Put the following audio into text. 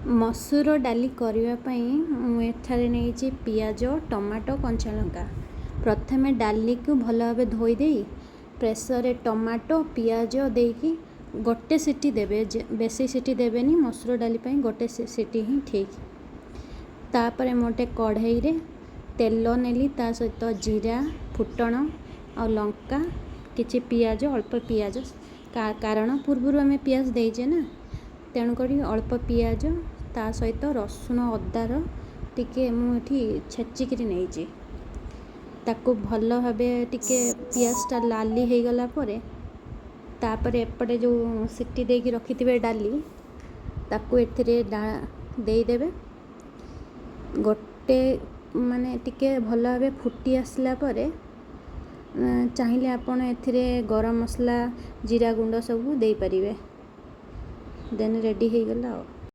ମସୁର ଡାଲି କରିବା ପାଇଁ ମୁଁ ଏଠାରେ ନେଇଛି ପିଆଜ, ଟମାଟୋ, କଞ୍ଚା ଲଙ୍କା। ପ୍ରଥମେ ଡାଲିକୁ ଭଲ ଭାବେ ଧୋଇ ଦେଇ ପ୍ରେସରରେ ଟମାଟୋ, ପିଆଜ ଦେଇକି ଗୋଟେ ସିଟି ଦେବେ, ବେଶୀ ସିଟି ଦେବେନି। ମସୁର ଡାଲି ପାଇଁ ଗୋଟେ ସିଟି ହିଁ ଠିକ୍। ତାପରେ ମୁଁ ଗୋଟେ କଢ଼େଇରେ ତେଲ ନେଲି, ତା ସହିତ ଜିରା, ଫୁଟଣ ଆଉ ଲଙ୍କା, କିଛି ପିଆଜ, ଅଳ୍ପ ପିଆଜ, କାରଣ ପୂର୍ବରୁ ଆମେ ପିଆଜ ଦେଇଛେ ନା, ତେଣୁକରି ଅଳ୍ପ ପିଆଜ, ତା ସହିତ ରସୁଣ ଅଦାର ଟିକେ ମୁଁ ଏଠି ଛେଚିକିରି ନେଇଛି। ତାକୁ ଭଲ ଭାବେ ଟିକେ ପିଆଜଟା ଲାଲି ହେଇଗଲା ପରେ, ତାପରେ ଏପଟେ ଯେଉଁ ସିଟି ଦେଇକି ରଖିଥିବେ ଡାଲି, ତାକୁ ଏଥିରେ ଦେଇଦେବେ। ଗୋଟେ ମାନେ ଟିକେ ଭଲ ଭାବେ ଫୁଟି ଆସିଲା ପରେ ଚାହିଁଲେ ଆପଣ ଏଥିରେ ଗରମ ମସଲା, ଜିରା ଗୁଣ୍ଡ ସବୁ ଦେଇପାରିବେ। ଦେନ୍ ରେଡ଼ି ହେଇଗଲା ଆଉ।